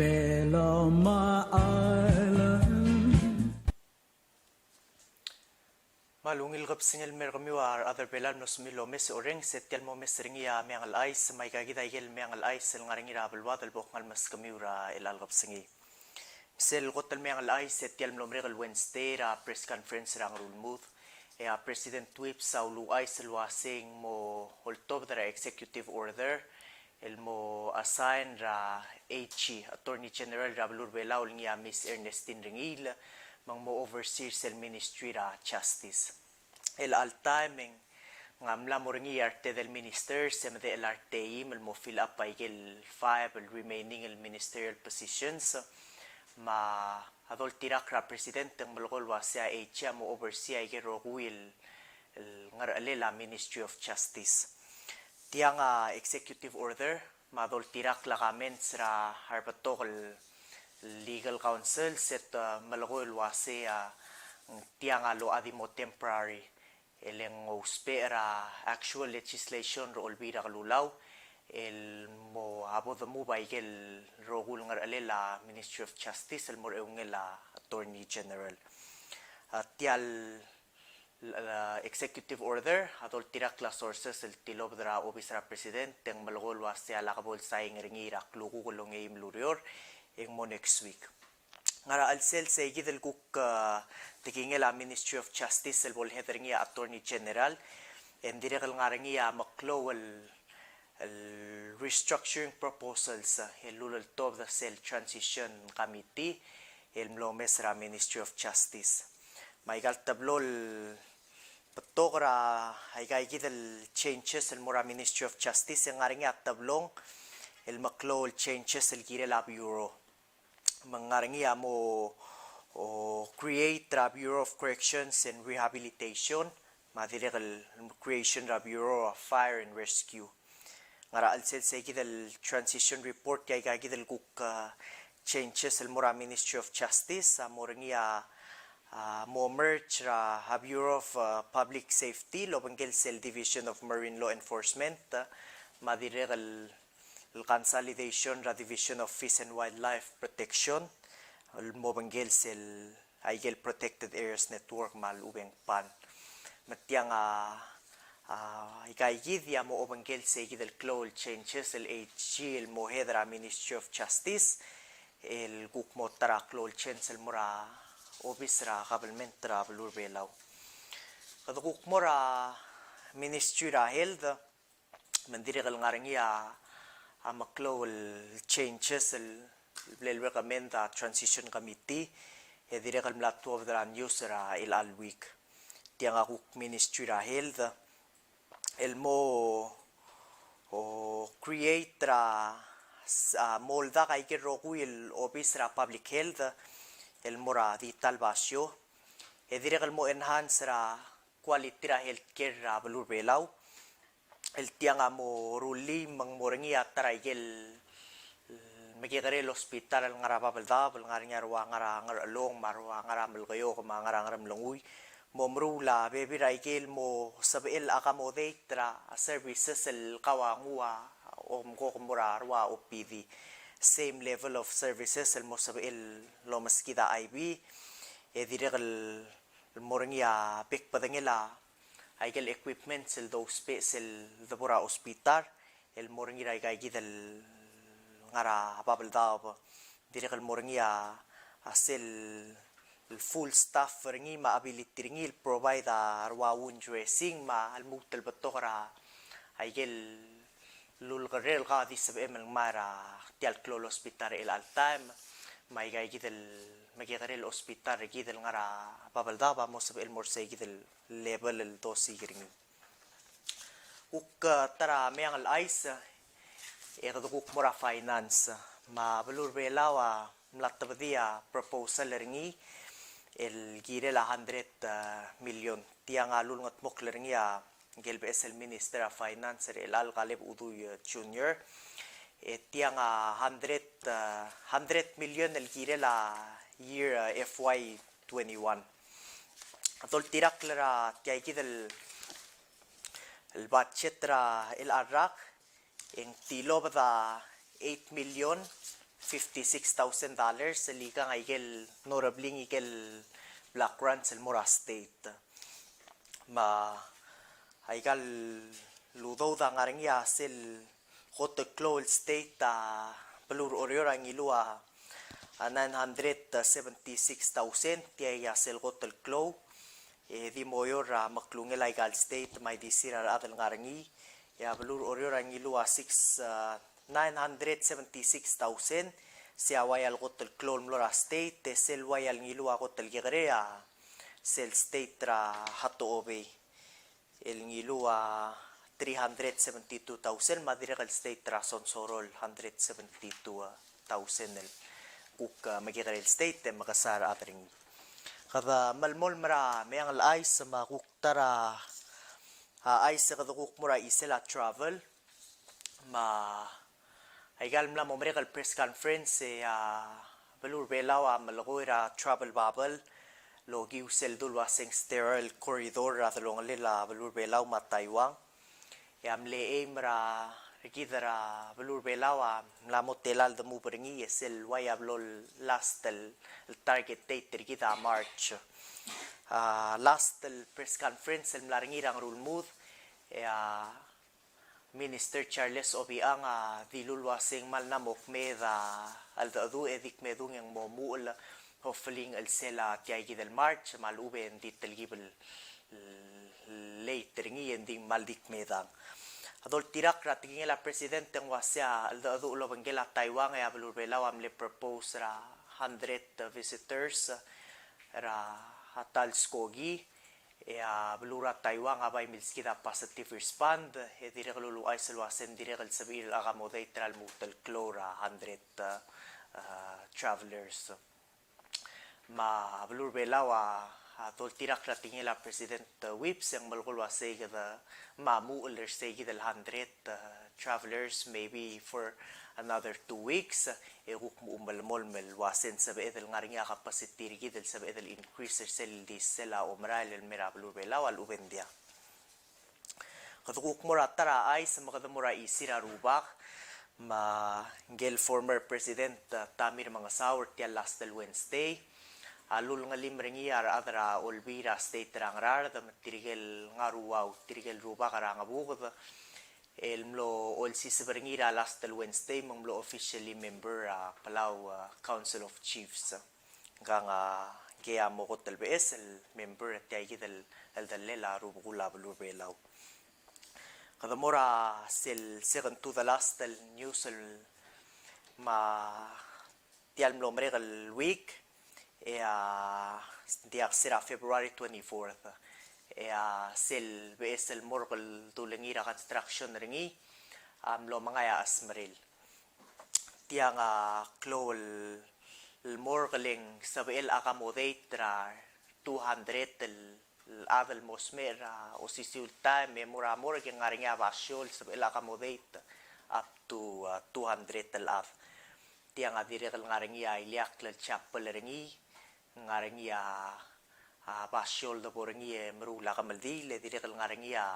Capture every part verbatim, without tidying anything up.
Belau me a Ireland. Me a ungil kebesengei el mer kemiu a rechad er Belau el mlo smiu el omes e orrenges e tia el mo omes er ngii a Meang el Chais, me aika kid a ikel Meang el Chais el ngar er ngii er a beluad el bo kngai el meskemiu er a chelecha el kebesengei. Me sel kot el Meang el Chais e tia el mlo merek el Wednesday er a press conference er a Ngerulmud, e a President Whipps a uluuchais el uasei ng mo oltobed er a executive order el mo assign er a A G, Attorney General er a beluu er Belau el ngii a Miss Ernestine Rengiil, me ng mo oversee er sel Ministry er a Justice. El alta e ng mla mo er ngii a retedei el ministers e medechel a reteim el mo fill up a ikel five el remaining el ministerial positions, me a doltirakl er a President e ng melekoi el uasei a A G a mo oversee a ikel rokui el el ngerchelel a Ministry of Justice. Tiang a executive order me a doltirakl a comments er a rebetok el legal counsel se te melekoi el uasei a tiang a locha di mo temporary, e le ng ousbech er a actual legislation er a Olbiil er a Kelulau el mo a bo de move a ikel rokui el ngerchelel a Ministry of Justice el mo er a eungel a Attorney General. A tia el el, uh, executive order a doltirakl a sources el tilobed er a obis er a President e ng melekoi el uasei a lak bo el saing er ngii er a klukuk el ongeim el ureor, e ng mo next week. Ngar er a chelsel seikid el kuk, uh, tekingel a Ministry of Justice el bo el head er ngii a Attorney General, e ng dirrek el ngar er ngii a meklou el el restructuring proposals, eh, el uleltobed er sel transition committee el mlo omes er a Ministry of Justice. Me aika el teblo el betok er aika ikid el changes el mo er a Ministry of Justice e ng ngar er ngii a teblong el meklou el changes el kirel a bureau. Me ng ngar er ngii a mo, o, create er a Bureau of Corrections and Rehabilitation, me a dirrek el creation er a Bureau of Fire and Rescue. Ngar er a chelsel seikid el transition report, aika ikid el kuk, uh, changes el mo er a Ministry of Justice, a mo er ngii a, a mo merge er a, a Bureau of, uh, Public Safety, el obengkel sel Division of Marine Law Enforcement, uh, me a dirrek el el consolidation er a Division of Fish and Wildlife Protection, el mo obengkel sel, aike el Protected Areas Network me a lechub e ng PAN. Me tiang a, a, aika ikid a mo obengkel seikid el klou el changes el A G el mo head er a Ministry of Justice, el kuk mo ta er a klou el change el mo er a obis er a government er a beluu er a Belau. Kede kuk mo er a Ministry er a Health, me ng dirrek el ngar er ngii a, a meklou el changes el bla el recommend a transition committee, e dirrek el mla tuobed er a news er a chelecha el week. Tiang a kuk Ministry er a Health, el mo, o, create er a, s-, a, mo oldak aike el rokui el obis er a public health, el mo er a di ta el basio, e dirrek el mo enhance er a quality er a healthcare er a beluu er a Belau. El tiang a mo rullii me ng mo er ngii a ta er aike el mekekerei el hospital el ngar er a Babeldaob, el ngar er ngii a rua ngar er a Ngerchelong, me a rua ngar er a Melekeok, me a ngar er a Ngeremlengui. Mo meruul a bebil er aike el mo sebechel accommodate er a services el kau a nguu a omko el mo er a rua O P D. Same level of services el mo sebechel el omeskid a I V, e dirrek el el mo er ngii a bek el bedengel a, aike el equipments el dousbech sel debo er a hospital, el mo er ngii er aika ikid el ngar er a Babeldaob, dirrek el mo er ngii a, a sel full staff er ngii me a ability er ngii el provide a rua wound dressing me a lmuut el betok er a, aike el lulekerreu el kau a di sebechem el ngmai er tia el klou el hospital er chelecha el taem, me aika ikid el mekekerei el hospital er kid el ngar er a Babeldaob a mo sebechel el mo er seikid el level el dosiik er ngii. Kuk, eh, ta er a meang el chais, e kede kuk mo er a finance. Me a beluu er a Belau a mla tebedii a proposal er ngii el kirel a hundred, eh, million. Tiang a lulengetmokl er ngii a ngike el beches el Minister er a Finance er chelecha el Kaleb Udui, eh, Junior. E tiang a hundred, eh, hundred million el kirel a year, eh, F Y twenty-one. Doltirakl er tia ikid el, el budget er chelecha el rak, e ng tilobed a eight million fifty-six thousand dollars el ikang a ikel, norebling ikel block grants el mo er a state. Me aika el udoud a ngar er ngii a sel kot el klou el state a beluu er Oreor a ngiluu a, a nine hundred seventy-six thousand, tia a sel kot el klou. E di mo oureor er a meklungel aika el state me a ildisir a rechad el ngar er ngii. E a beluu er Oreor a ngiluu a six, a, nine hundred seventy-six thousand, se a ua ia el kot el klou el mlo er a state, e sel ua ia el ngiluu a kot el kekerei a sel state er a Hatohobei el ngiluu a three hundred seventy-two thousand, me a dirrek el state er a Sonsorol hundred seventy-two thousand el kuk, a, mekekerei el state e mekesai a rechad er ngii. Kede melemolem er a meang el chais me a kuk ta er a, a, chais e kede kuk mo er a chisel a travel. Me aika el mla mo merek el press conference e a beluu er Belau a melekoi er a travel bubble el okiu sel dulu el ua se ng sterile corridor er a delongelel a beluu er Belau me a Taiwan. E a mle aim er a rekid er a beluu er Belau a mla mo tela el de move er ngii e sel ua ia blo el last el, el target date er kid a March. A, last el press conference el mla er ngii er a Ngerulmud, e a Minister Charles Obichang a dilu el ua se ng kmal mla mo kmeed a cheldecheduch e di kmedung e ng mo muchel, hopefully ng chelsel a tia kid el March, me a lechub e ng di telkib el, el late er ngii e ng di kmal di kmedang. A doltirakl er a tekingel a president e ng ua se a cheldecheduch el obengkel a Taiwan e a beluu er Belau a mle propose er a hundred visitors er a, a ta el skoki. E a beluu er a Taiwan a bai milskid a positive respond, e dirrek el uluuchais el ua se ng dirrek el sebechir el accommodate er a lmuut el klou er a hundred, a, a, travelers. Me a beluu er Belau a, a doltirakl er a tekingel a President, a, Whipps e ng melekoi el ua sei kede mo muchel er sei kid el hundred, a, travelers maybe for another two weeks, e kuk mo melemolem el ua se ng sebeched el ngar er ngii a capacity er kid el sebeched el increase er sel di sel a omerael el mei er a beluu er Belau a lechub e ng diak. Kede kuk mo er a ta er a chais me kede mo er a chisir a rubak, me ngike el former president, a, Tommy Remengesau er tia el last el Wednesday a lulengelim er ngii a rechad er a Olbiil er a state er a Ngaraard me tirke el ngar er a uau, tirke el rubak er a Ngebuked, el mlo olsiseb er ngii er a last el Wednesday me ng mlo officially member er a Palau, a, Council of Chiefs. Ngkang, a, ngke a mo kot el beches el member er tia kid el, el cheldellel a rubekul a beluu er Belau. Kede mo er a sel second to the last el news el me tia el mlo merek el week, e a, ng diak, se er a February twenty-fourth, e a sel beches el morgue el dulengir a construction er ngii a mlo mengai a chesmerel. Tiang a klou el, el morgue el ng sebechel accommodate er a two hundred el, el chad el mo smecher er a osisiu el taem e mo er a morgue e ng ngar er ngii a basio el sebechel accommodate up to, a, two hundred el chad. Tiang a dirrek el ngar er ngii a ileakl el chapel er ngii, ngar er ngii a, a, basio el debo er ngii e meruul a kemeldiil, e dirrek el ngar er ngii a,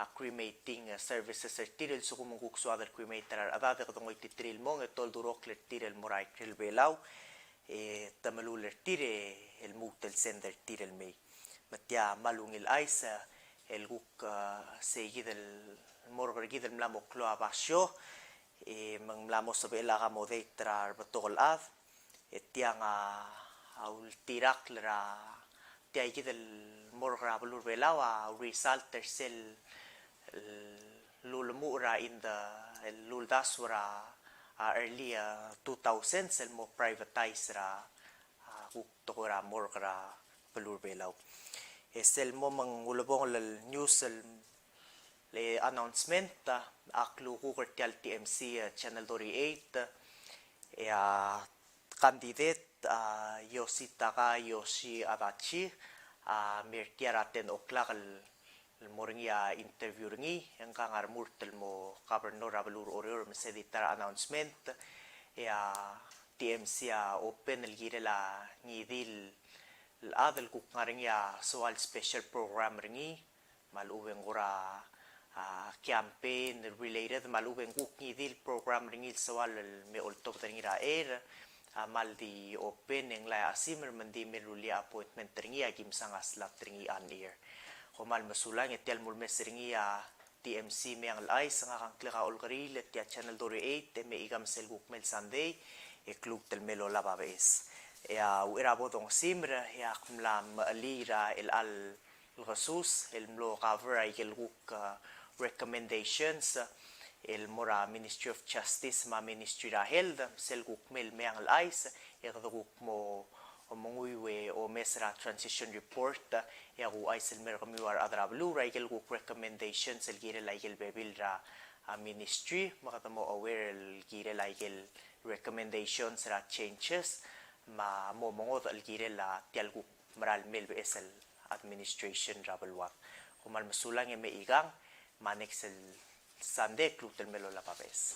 a, cremating, a, services er tir el lsekum ng kuk soad el cremate er a rechedad e kede ngoititerir el mong e toldurokl er tir el mo er a ikrel Belau, e te meluul er tir e lmuut el send er tir el mei. Me tia me a ungil chais, a, el kuk, a, sei kid el morgue er kid el mla mo klou a basio, e me ng mla mo sebechel accommodate er a rebetok el chad, e tiang a, a ultirakl er a tia kid el morgue er a beluu er Belau a result er sel, el, lulemuchel er a in the, el uldasu er a, a, early, a, two thousands el mo privatize er a, a, kuk tekoi er a morgue er a beluu er Belau. E sel mo me ng ulebongel el news el le announcement, a, a klukuk er tia el T M C, a, Channel thirty-eight, e a candidate, a, Yositaka Yoshi Adachi, a, me er tia er a ten o'clock el, el mo er ngii a interview er ngii, e ngkang a remurt el mo governor er a beluu er Oreor me se di ta er a announcement, e a T M C a open el kirel a ngii di el chad el kuk ngar er ngii a soal special program er ngii, me a lechub e ng kora, a campaign related me a lechub e ng kuk ngii di el program er ngii el soal el me oltobed er ngii er a air, a kmal di open e ng loia a chesimer me ng di me rullii a appointment er ngii a ki mesang a slot er ngii on air. Kom kmal mesulang e tia el mulemes er ngii a TMC Meang el Chais, ngak a ngklek a Olkeriil, tia channel thirty-eight, e mechikang sel kuk mei el Sunday, e kluut el mei el olab a beches. E a uchei er a bo dongesimer, e ak mla mechelii er a chelecha el kesus el mlo cover a ikel kuk, ah, recommendations, ah, el mo er a Ministry of Justice me a Ministry er a Health, sel kuk mei el Meang el Chais, e kede kuk mo omenguiu e omes er a transition report, ah, e a kuchais el me er kemiu a rechad er a beluu er a ikel kuk recommendations el kirel a ikel bebil er a, ah, ministry, me kede mo aware el kirel a ikel recommendations er a changes, me a mo mengodech el kirel a tia el kuk mera el mei el beches el administration er a beluad. Kom kmal mesulang e mechikang, me a next el Sunday, kluut el mei el olab a beches.